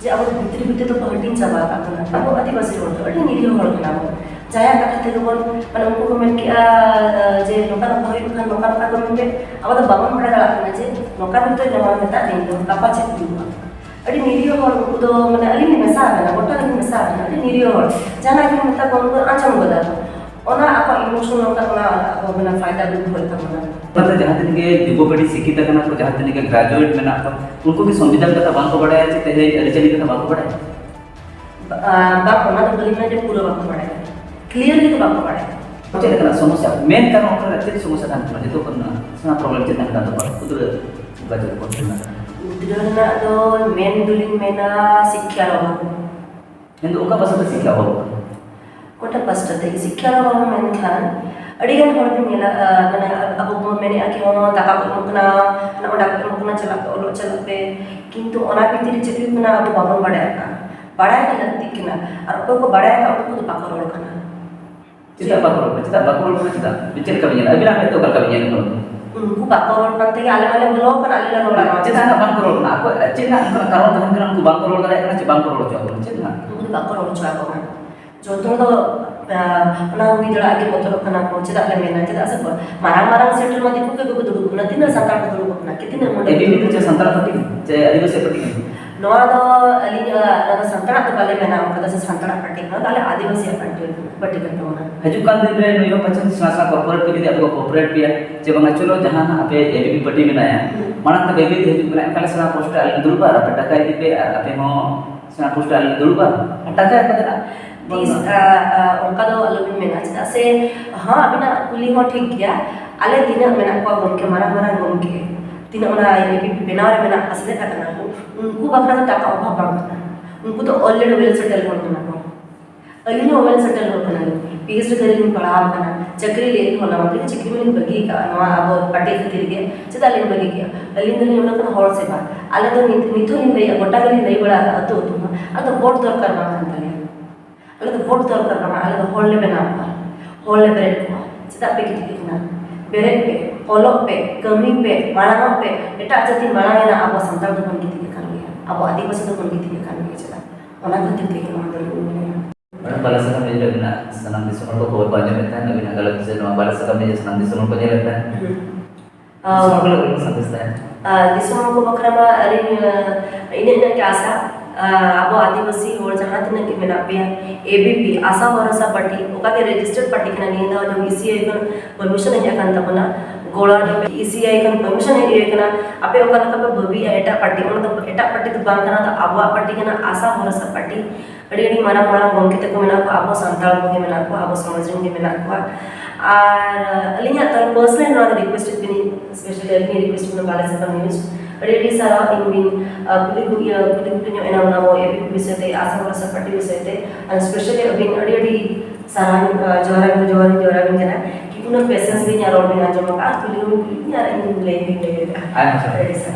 ᱡᱮ ᱟᱵᱚ ᱵᱷᱤᱛᱨᱤ ᱵᱷᱤᱛᱨᱤ ᱫᱚᱠᱚ ᱦᱟᱹᱴᱤᱧ ᱪᱟᱵᱟ ᱟᱠᱟᱫ ᱵᱚᱱᱟ᱾ ᱟᱵᱚ ᱟᱹᱫᱤᱵᱟᱹᱥᱤ ᱦᱚᱲ ᱫᱚ ᱟᱹᱰᱤ ᱱᱤᱨᱤᱦᱚ ᱦᱚᱲ ᱠᱟᱱᱟ ᱵᱚᱱ᱾ ᱡᱟᱦᱟᱸᱭᱟᱜ ᱠᱟᱛᱷᱟ ᱛᱮᱜᱮ ᱵᱚᱱ, ᱢᱟᱱᱮ, ᱩᱱᱠᱩ ᱠᱚ ᱢᱮᱱ ᱠᱮᱜᱼᱟ ᱡᱮ ᱱᱚᱝᱠᱟ ᱱᱚᱝᱠᱟ ᱦᱩᱭᱩᱜ ᱠᱷᱟᱱ ᱱᱚᱝᱠᱟ ᱱᱚᱝᱠᱟ ᱠᱟᱹᱢᱤ ᱯᱮ᱾ ᱟᱵᱚ ᱫᱚ ᱵᱟᱵᱚᱱ ᱵᱟᱲᱟᱭ ᱫᱟᱲᱮᱭᱟᱜ ᱠᱟᱱᱟ ᱡᱮ ᱱᱚᱝᱠᱟ ᱢᱮᱱᱛᱮ ᱱᱚᱣᱟ ᱢᱮᱛᱟᱜ ᱫᱤᱱ ᱫᱚ ᱜᱟᱯᱟ ᱪᱮᱫ ᱦᱩᱭᱩᱜᱼᱟ᱾ ᱟᱹᱰᱤ ᱱᱤᱨᱤᱦᱚ ᱦᱚᱲ ᱩᱱᱠᱩ ᱫᱚ, ᱢᱟᱱᱮ, ᱟᱹᱞᱤᱧ ᱞᱤᱧ ᱢᱮᱥᱟ ᱟᱠᱟᱱᱟ, ᱜᱚᱴᱟ ᱜᱮᱞᱤᱧ ᱢᱮᱥᱟ ᱟᱠᱟᱱᱟ᱾ ᱟᱹᱰᱤ ᱱᱤᱨᱤᱦᱚ ᱦᱚᱲ, ᱡᱟᱦᱟᱱᱟᱜ ᱜᱮ ᱢᱮᱛᱟ ᱠᱚᱣᱟ, ᱩᱱᱠᱩ ᱫᱚ ᱟᱸᱡᱚᱢ ᱜᱚᱫᱟ ᱠᱚ᱾ ᱚᱱᱟ ᱟᱠᱚᱣᱟᱜ ᱤᱢᱳᱥᱚᱱ ᱚᱱᱠᱟ, ᱚᱱᱟ ᱟᱠᱚ, ᱢᱟᱱᱮ, ᱯᱷᱟᱭᱫᱟ ᱠᱚ ᱫᱚᱦᱚᱭᱮᱫ ᱛᱟᱵᱚᱱᱟ᱾ ᱚᱱᱟᱛᱮ ᱡᱟᱦᱟᱸ ᱛᱤᱱᱟᱹᱜ ᱜᱮ ᱡᱩᱵᱚ ᱯᱤᱲᱦᱤ ᱥᱤᱠᱠᱷᱤᱛ ᱟᱠᱟᱱᱟ ᱠᱚ, ᱡᱟᱦᱟᱸ ᱛᱤᱱᱟᱹᱜ ᱜᱮ ᱜᱨᱮᱡᱩᱭᱮᱴ ᱢᱮᱱᱟᱜ ᱠᱚᱣᱟ, ᱩᱱᱠᱩ ᱠᱤ ᱥᱚᱝᱵᱤᱫᱷᱟᱱ ᱠᱟᱛᱷᱟ ᱵᱟᱝ ᱠᱚ ᱵᱟᱲᱟᱭᱟ ᱪᱮ ᱛᱮᱦᱮᱧ ᱟᱹᱨᱤᱪᱟᱹᱞᱤ ᱠᱟᱛᱷᱟ ᱵᱟᱝ ᱠᱚ ᱵᱟᱲᱟᱭᱟ? ᱵᱟ-, ᱵᱟᱝ, ᱚᱱᱟ ᱫᱚ ᱵᱟᱹᱞᱤᱧ ᱢᱮᱱᱟ ᱡᱮ ᱯᱩᱨᱟᱹ ᱵᱟᱠᱚ ᱵᱟᱲᱟᱭᱟ᱾ ᱠᱞᱤᱭᱟᱨᱞᱤ ᱫᱚ ᱵᱟᱠᱚ ᱵᱟᱲᱟᱭᱟ᱾ ᱪᱮᱫ ᱞᱮᱠᱟᱱᱟᱜ ᱥᱚᱢᱚᱥᱥᱟ? ᱢᱮᱱ ᱠᱟᱨᱚᱱ ᱚᱱᱟ ᱨᱮᱱᱟᱜ ᱪᱮᱫ ᱥᱚᱢᱚᱥᱥᱟ ᱛᱟᱦᱮᱱ ᱠᱟᱱᱟ? ᱡᱚᱛᱚ ᱠᱷᱚᱱ ᱥᱮᱬᱟ ᱯᱨᱚᱵᱞᱮᱢ ᱪᱮᱫ ᱛᱟᱦᱮᱱ ᱠᱟᱱ ᱛᱟᱠᱚᱣᱟ ᱜᱤᱫᱽᱨᱟᱹ ᱜᱨᱮᱡᱩᱭᱮᱴ ᱠᱚ ᱨᱮᱱᱟᱜ? ᱜᱤᱫᱽᱨᱟᱹ ᱨᱮᱱᱟᱜ ᱫᱚ ᱢᱮᱱ ᱫᱚᱞᱤᱧ ᱢᱮᱱᱟ ᱥᱤᱠᱠᱷᱟ ᱚᱵᱷᱟᱵᱽ᱾ ᱢᱮᱱᱫᱚ ᱚᱠᱟ ᱯᱟᱥᱴᱟ ᱛᱮ ᱥᱤᱠᱠᱷᱟ ᱚᱵᱷᱟᱵᱽ? ᱚᱠᱟᱴᱟᱜ ᱯᱟᱥᱴᱟ ᱛᱮ ᱥᱤᱠᱠᱷᱟ ᱚᱵᱷᱟᱵᱽ ᱢᱮᱱᱠᱷᱟᱱ ᱟᱹᱰᱤᱜᱟᱱ ᱦᱚᱲ ᱵᱚᱱ ᱧᱮᱞᱟ, ᱟᱸ, ᱢᱟᱱᱮ ᱟᱵᱚ ᱵᱚᱱ ᱢᱮᱱᱮᱫᱼᱟ ᱠᱤ ᱦᱚᱸ ᱫᱟᱠᱟ ᱠᱚ ᱮᱢᱚᱜ ᱠᱟᱱᱟ, ᱚᱱᱟ ᱚᱸᱰᱮ ᱠᱚ ᱮᱢᱚᱜ ᱠᱟᱱᱟ, ᱪᱟᱞᱟᱜ ᱯᱮ, ᱚᱞᱚᱜ ᱪᱟᱞᱟᱜ ᱯᱮ, ᱠᱤᱱᱛᱩ ᱚᱱᱟ ᱵᱷᱤᱛᱤᱨ ᱨᱮ ᱪᱮᱫ ᱦᱩᱭᱩᱜ ᱠᱟᱱᱟ ᱟᱵᱚ ᱵᱟᱵᱚᱱ ᱵᱟᱲᱟᱭ ᱠᱟᱱᱟ᱾ ᱵᱟᱲᱟᱭ ᱠᱟᱱ ᱞᱟᱹᱠᱛᱤᱜ ᱠᱟᱱᱟ, ᱟᱨ ᱚᱠᱚᱭ ᱠᱚ ᱵᱟᱲᱟᱭ ᱟᱠᱟᱫ ᱩᱱᱠᱩ ᱫᱚ ᱵᱟᱠᱚ ᱨᱚᱲ ᱠᱟᱱᱟ᱾ ᱪᱮᱫᱟᱜ ᱵᱟᱠᱚ ᱨᱚᱲ ᱠᱟᱱᱟ? ᱪᱮᱫᱟᱜ ᱵᱟᱠᱚ ᱨᱚᱲ ᱠᱟᱱᱟ? ᱪᱮᱫᱟᱜ? ᱪᱮᱫ ᱞᱮᱠᱟ ᱵᱤᱱ ᱧᱮᱞᱟ? ᱟᱹᱵᱤᱱᱟᱜ ᱢᱮᱫ ᱛᱮ ᱚᱠᱟ ᱞᱮᱠᱟ ᱵᱤᱱ ᱧᱮᱞ ᱠᱚᱣᱟ? ᱩᱱᱠᱩ ᱵᱟᱠᱚ ᱨᱚᱲ ᱠᱟᱱ ᱛᱮᱜᱮ ᱟᱞᱮ ᱢᱟᱞᱮ ᱵᱚᱞᱚ ᱟᱠᱟᱱᱟ, ᱟᱞᱮ ᱞᱮ ᱨᱚᱲᱟ᱾ ᱪᱮᱫᱟᱜ ᱦᱟᱸᱜ ᱵᱟᱝ ᱠᱚ ᱨᱚᱲ ᱠᱟᱱᱟ? ᱟᱠᱚ ᱪᱮᱫ ᱦᱟᱸᱜ ᱚᱱᱠᱟᱱᱟᱜ ᱠᱟᱨᱚᱱ ᱛᱟᱦᱮᱱ ᱠᱟᱱᱟ? ᱩᱱᱠᱩ ᱵᱟᱝ ᱠᱚ ᱨᱚᱲ ᱫᱟᱲᱮᱭᱟᱜ ᱠᱟᱱᱟ ᱪᱮ ᱵᱟᱝ ᱠᱚ ᱨᱚᱲ ᱦᱚᱪᱚ ᱟᱠᱚ ᱠᱟᱱᱟ? ᱪᱮᱫ ᱦᱟᱸᱜ? ᱩᱱᱠᱩ ᱫᱚ ᱵᱟᱠᱚ ᱨᱚᱲ ᱦᱚᱪᱚ ᱟᱠᱚ ᱠᱟᱱᱟ᱾ ᱡᱚᱛᱚ ᱫᱚ ᱚᱱᱟ ᱦᱩᱭ ᱫᱟᱲᱮᱭᱟᱜᱼᱟ ᱜᱮ ᱵᱚᱛᱚᱨᱚᱜ ᱠᱟᱱᱟ ᱠᱚ᱾ ᱪᱮᱫᱟᱜ ᱞᱮ ᱢᱮᱱᱟ? ᱪᱮᱫᱟᱜ ᱥᱮ ᱢᱟᱨᱟᱝ ᱢᱟᱨᱟᱝ ᱥᱮᱴ ᱨᱮᱢᱟ ᱫᱤᱠᱩ ᱠᱚᱜᱮ ᱠᱚ ᱫᱩᱲᱩᱵ ᱠᱟᱱᱟ᱾ ᱛᱤᱱᱟᱹᱜ ᱥᱟᱱᱛᱟᱲ ᱠᱚ ᱫᱩᱲᱩᱵ ᱠᱟᱱᱟ? ᱠᱤ ᱛᱤᱱᱟᱹᱜ ᱢᱚᱰᱮᱞ? ᱮᱵᱤᱯᱤ ᱫᱚ ᱪᱮᱫ ᱥᱟᱱᱛᱟᱲ ᱯᱟᱨᱴᱤ ᱥᱮ ᱟᱹᱫᱤᱵᱟᱹᱥᱤ ᱯᱟᱨᱴᱤ ᱠᱟᱱᱟ? ᱱᱚᱣᱟ ᱫᱚ ᱟᱹᱞᱤᱧ, ᱱᱚᱣᱟ ᱫᱚ ᱥᱟᱱᱛᱟᱲᱟᱜ ᱫᱚ ᱵᱟᱞᱮ ᱢᱮᱱᱟ, ᱚᱱᱠᱟ ᱫᱚ ᱥᱮ ᱥᱟᱱᱛᱟᱲᱟᱜ ᱯᱟᱨᱴᱤ ᱠᱟᱱᱟ, ᱛᱟᱦᱞᱮ ᱟᱹᱫᱤᱵᱟᱹᱥᱤᱭᱟᱜ ᱯᱟᱨᱴᱤ, ᱯᱟᱨᱴᱤ ᱠᱟᱱ ᱛᱟᱵᱚᱱᱟ᱾ ᱦᱤᱡᱩᱜ ᱠᱟᱱ ᱫᱤᱱ ᱨᱮ ᱱᱩᱭ ᱦᱚᱸ ᱯᱟᱪᱷᱮ ᱥᱮᱬᱟ ᱥᱮᱬᱟ ᱠᱚᱨᱯᱳᱨᱮᱴ ᱠᱚ ᱡᱩᱫᱤ ᱟᱯᱮ ᱠᱚ ᱠᱚᱯᱟᱨᱮᱴ ᱯᱮᱭᱟ, ᱡᱮ ᱵᱟᱝᱟ ᱪᱚᱞᱚ ᱡᱟᱦᱟᱸ ᱱᱟᱜ ᱟᱯᱮ ᱮᱵᱤᱯᱤ ᱯᱟᱨᱴᱤ ᱢᱮᱱᱟᱭᱟ, ᱦᱩᱸ᱾ ᱢᱟᱲᱟᱝ ᱛᱮ ᱮᱵᱤᱯᱤ ᱦᱤᱡᱩᱜ ᱠᱟᱱᱟ, ᱮᱱᱠᱷᱟᱱ ᱞᱮ ᱥᱮᱬᱟ ᱯᱳᱥᱴ ᱨᱮ ᱟᱞᱮ ᱞᱮ ᱫᱩᱲᱩᱵᱟ ᱟᱨ ᱟᱯᱮ ᱴᱟᱠᱟ ᱤᱫᱤ ᱯᱮ ᱟᱨ ᱟᱯᱮ ᱦᱚᱸ ᱥᱮᱬᱟ ᱯᱳᱥᱴ ᱨᱮ ᱟᱞᱮ ᱞᱮ ᱫᱩᱲᱩᱵᱟ ᱟᱨ ᱴᱟᱠᱟ ᱮᱢ ᱠᱟᱛᱮ ᱱᱟᱜ ᱛᱤᱥ, ᱵᱚᱱᱫᱚ᱾ ᱟ, ᱟ, ᱚᱱᱠᱟ ᱫᱚ ᱟᱞᱚᱵᱤᱱ ᱢᱮᱱᱟ, ᱪᱮᱫᱟᱜ ᱥᱮ, ᱦᱚᱸ, ᱟᱹᱵᱤᱱᱟᱜ ᱠᱩᱞᱤ ᱦᱚᱸ ᱴᱷᱤᱠ ᱜᱮᱭᱟ᱾ ᱟᱞᱮ ᱛᱤᱱᱟᱹᱜ ᱢᱮᱱᱟᱜ ᱠᱚᱣᱟ ᱜᱚᱢᱠᱮ, ᱢᱟᱨᱟᱝ ᱢᱟᱨᱟᱝ ᱜᱚᱢᱠᱮ, ᱛᱤᱱᱟᱹᱜ ᱚᱱᱟ ᱮᱵᱤᱯᱤ ᱵᱮᱱᱟᱣ ᱨᱮ ᱢᱮᱱᱟᱜ ᱠᱚᱣᱟ, ᱥᱮᱞᱮᱫ ᱟᱠᱟᱱᱟ ᱠᱚ, ᱩᱱᱠᱩ ᱵᱟᱠᱷᱨᱟ ᱫᱚ ᱴᱟᱠᱟ ᱚᱵᱷᱟᱵᱽ ᱵᱟᱝ ᱠᱟᱱᱟ᱾ ᱩᱱᱠᱩ ᱫᱚ already well settle ᱦᱚᱲ ᱠᱟᱱᱟ ᱠᱚ᱾ ᱟᱹᱞᱤᱧ ᱦᱚᱸ well settle ᱦᱚᱲ ᱠᱟᱱᱟᱞᱤᱧ, ᱯᱤ ᱮᱭᱤᱪ ᱰᱤ ᱫᱷᱟᱹᱨᱤᱡ ᱞᱤᱧ ᱯᱟᱲᱦᱟᱣ ᱟᱠᱟᱱᱟ, ᱪᱟᱹᱠᱨᱤ ᱞᱟᱹᱜᱤᱫ ᱦᱚᱸ ᱱᱟᱣᱟ ᱜᱮ ᱪᱟᱹᱠᱨᱤ ᱢᱟᱞᱤᱧ ᱵᱟᱹᱜᱤ ᱟᱠᱟᱫᱼᱟ ᱱᱚᱣᱟ ᱟᱵᱚ ᱯᱟᱨᱴᱤ ᱠᱷᱟᱹᱛᱤᱨ ᱜᱮ᱾ ᱪᱮᱫᱟᱜ ᱞᱤᱧ ᱵᱟᱹᱜᱤ ᱠᱮᱫᱼᱟ? ᱟᱹᱞᱤᱧ ᱫᱚᱞᱤᱧ ᱚᱱᱟ ᱠᱟᱱᱟ ᱦᱚᱲ ᱥᱮᱵᱟ᱾ ᱟᱞᱮ ᱫᱚ ᱱᱤᱛ, ᱱᱤᱛ ᱦᱚᱸ ᱞᱤᱧ ᱞᱟᱹᱭᱮᱫᱼᱟ, ᱜᱚᱴᱟ ᱜᱮᱞᱤᱧ ᱞᱟᱹᱭ ᱵᱟᱲᱟ ᱟᱠᱟᱫᱼᱟ ᱟᱹᱛᱩ ᱟᱹᱛᱩ ᱦᱚᱸ, ᱟᱞᱮ ᱫᱚ ᱵᱷᱳᱴ ᱫᱚᱨᱠᱟᱨ ᱵᱟᱝ ᱠᱟᱱ ᱛᱟᱞᱮᱭᱟ᱾ ᱟᱞᱮ ᱫᱚ ᱵᱷᱳᱴ ᱫᱚᱨᱠᱟᱨ ᱵᱟᱝᱟ, ᱟᱞᱮ ᱫᱚ ᱦᱚᱲ ᱞᱮ ᱵᱮᱱᱟᱣ ᱠᱚᱣᱟ, ᱦᱚᱲ ᱞᱮ ᱵᱮᱨᱮᱫ ᱠᱚᱣᱟ᱾ ᱪᱮᱫᱟᱜ ᱯᱮ ᱜᱤᱛᱤᱡ ᱟᱠᱟᱱᱟ? ᱵᱮᱨᱮᱫ ᱯᱮ, ᱚᱞᱚᱜ ᱯᱮ, ᱠᱟᱹᱢᱤ ᱯᱮ, ᱢᱟᱲᱟᱝᱚᱜ ᱯᱮ᱾ ᱮᱴᱟᱜ ᱡᱟᱹᱛᱤ ᱢᱟᱲᱟᱝ ᱮᱱᱟ, ᱟᱵᱚ ᱥᱟᱱᱛᱟᱲ ᱫᱚᱵᱚᱱ ᱜᱤᱛᱤᱡ ᱟᱠᱟᱱ ᱜᱮᱭᱟ, ᱟᱵᱚ ᱟᱹᱫᱤᱵᱟᱹᱥᱤ ᱫᱚᱵᱚᱱ ᱜᱤᱛᱤᱡ ᱟᱠᱟᱱ ᱜᱮᱭᱟ᱾ ᱪᱮᱫᱟᱜ? ᱚᱱᱟ ᱠᱷᱟᱹᱛᱤᱨ ᱛᱮᱜᱮ ᱱᱚᱣᱟ ᱫᱚ ᱞᱤᱧ ᱢᱮᱱᱟ᱾ ᱢᱮᱰᱟᱢ, ᱵᱟᱞᱮ ᱥᱟᱠᱟᱢ ᱤᱫᱤ ᱠᱟᱛᱮ ᱥᱟᱱᱟᱢ ᱫᱤᱥᱚᱢ ᱦᱚᱲ ᱠᱚ ᱠᱷᱚᱵᱚᱨ ᱠᱚ ᱟᱸᱡᱚᱢᱮᱫ ᱛᱟᱦᱮᱸᱫ, ᱟᱹᱵᱤᱱᱟᱜ ᱜᱟᱞᱚᱪ ᱥᱮ ᱱᱚᱣᱟ ᱵᱟᱞᱮ ᱥᱟᱠᱟᱢ ᱤᱫᱤ ᱥᱟᱱᱟᱢ ᱫᱤᱥᱚᱢ ᱦᱚᱲ ᱠᱚ ᱧᱮᱞᱮᱫ ᱛᱟᱦᱮᱸᱫ᱾ ᱦᱩᱸ᱾ ᱫᱤᱥᱚᱢ ᱦᱚᱲ ᱠᱚ ᱞᱟᱹᱜᱤᱫ ᱥᱟᱸᱫᱮᱥ ᱛᱟᱦᱮᱸ᱾ ᱟᱨ ᱫᱤᱥᱚᱢ ᱦᱚᱲ ᱠᱚ ᱵᱟᱠᱷᱨᱟ ᱢᱟ ᱟᱹᱞᱤᱧ, ᱟᱸ, ᱤᱱᱟᱹᱜ ᱜᱟᱱ ᱜᱮ ᱟᱥᱟ, ᱟᱸ, ᱟᱵᱚ ᱟᱹᱫᱤᱵᱟᱹᱥᱤ ᱦᱚᱲ ᱡᱟᱦᱟᱸ ᱛᱤᱱᱟᱹᱜ ᱜᱮ ᱢᱮᱱᱟᱜ ᱯᱮᱭᱟ, ᱮ ᱵᱤ ᱯᱤ, ᱟᱥᱟ ᱵᱷᱚᱨᱥᱟ ᱯᱟᱨᱴᱤ, ᱚᱠᱟ ᱜᱮ registered ᱯᱟᱨᱴᱤ ᱠᱟᱱᱟ, ᱱᱤᱭᱟᱹ ᱫᱷᱟᱣ ᱡᱮᱢᱚᱱ ᱤ ᱥᱤ ᱟᱭ ᱠᱷᱚᱱ permission ᱦᱮᱡ ᱟᱠᱟᱱ ᱛᱟᱵᱚᱱᱟ, ᱜᱚᱲᱟ ᱨᱮ ᱤ ᱥᱤ ᱟᱭ ᱠᱷᱚᱱ permission ᱦᱮᱡ ᱦᱩᱭ ᱟᱠᱟᱱᱟ᱾ ᱟᱯᱮ ᱚᱠᱟ ᱞᱮᱠᱟ ᱯᱮ ᱵᱷᱟᱹᱵᱤᱭᱮᱫᱼᱟ ᱮᱴᱟᱜ ᱯᱟᱨᱴᱤ, ᱚᱱᱟ ᱫᱚ ᱮᱴᱟᱜ ᱯᱟᱨᱴᱤ ᱫᱚ ᱵᱟᱝ ᱠᱟᱱᱟ, ᱫᱚ ᱟᱵᱚᱣᱟᱜ ᱯᱟᱨᱴᱤ ᱠᱟᱱᱟ, ᱟᱥᱟ ᱵᱷᱚᱨᱥᱟ ᱯᱟᱨᱴᱤ᱾ ᱟᱹᱰᱤ ᱟᱹᱰᱤ ᱢᱟᱨᱟᱝ ᱢᱟᱨᱟᱝ ᱜᱚᱢᱠᱮ ᱛᱟᱠᱚ ᱢᱮᱱᱟᱜ ᱠᱚᱣᱟ, ᱟᱵᱚ ᱥᱟᱱᱛᱟᱲ ᱠᱚᱜᱮ ᱢᱮᱱᱟᱜ ᱠᱚᱣᱟ, ᱟᱵᱚ ᱥᱚᱢᱟᱡᱽ ᱨᱮᱱ ᱜᱮ ᱢᱮᱱᱟᱜ ᱠᱚᱣᱟ᱾ ᱟᱨ ᱟᱹᱞᱤᱧᱟᱜ ᱛᱚᱨᱚᱯ personally ᱱᱚᱣᱟ ᱫᱚ request ᱵᱤᱱ, specially ᱟᱹᱞᱤᱧ request ᱵᱤᱱ ᱵᱟᱞᱮ ᱥᱟᱠᱟᱢ news, ᱟᱹᱰᱤ ᱟᱹᱰᱤ ᱥᱟᱨᱦᱟᱣ᱾ ᱤᱧ ᱵᱤᱱ, ᱟᱸ, ᱠᱩᱞᱤ ᱠᱩᱞᱤ, ᱟᱸ, ᱠᱩᱞᱤ ᱠᱩᱯᱞᱤ ᱧᱚᱜ ᱮᱱᱟ ᱚᱱᱟ ᱟᱵᱚ ᱮ ᱵᱤ ᱯᱤ ᱵᱤᱥᱚᱭ ᱛᱮ, ᱟᱥᱟ ᱵᱷᱚᱨᱥᱟ ᱯᱟᱨᱴᱤ ᱵᱤᱥᱚᱭ ᱛᱮ, ᱟᱨ specially ᱟᱹᱵᱤᱱ ᱟᱹᱰᱤ ᱟᱹᱰᱤ ᱥᱟᱨᱦᱟᱣ, ᱟᱸ, ᱡᱚᱦᱟᱨ, ᱡᱚᱦᱟᱨ, ᱡᱚᱦᱟᱨ ᱟᱹᱵᱤᱱ ᱠᱟᱱᱟ ᱠᱤ ᱩᱱᱟᱹᱜ patience ᱵᱤᱱ ᱨᱚᱲ ᱵᱤᱱ ᱟᱸᱡᱚᱢ ᱟᱠᱟᱫᱼᱟ, ᱠᱩᱞᱤ ᱦᱚᱸ ᱠᱩᱞᱤ ᱞᱤᱧ ᱟᱨ ᱤᱧ ᱞᱟᱹᱭ ᱦᱚᱸᱧ ᱞᱟᱹᱭ ᱟᱠᱟᱫᱼᱟ᱾ ᱟᱭᱢᱟ ᱥᱟᱨᱦᱟᱣ᱾ ᱟᱹᱰᱤ ᱥᱟᱨᱦᱟᱣ᱾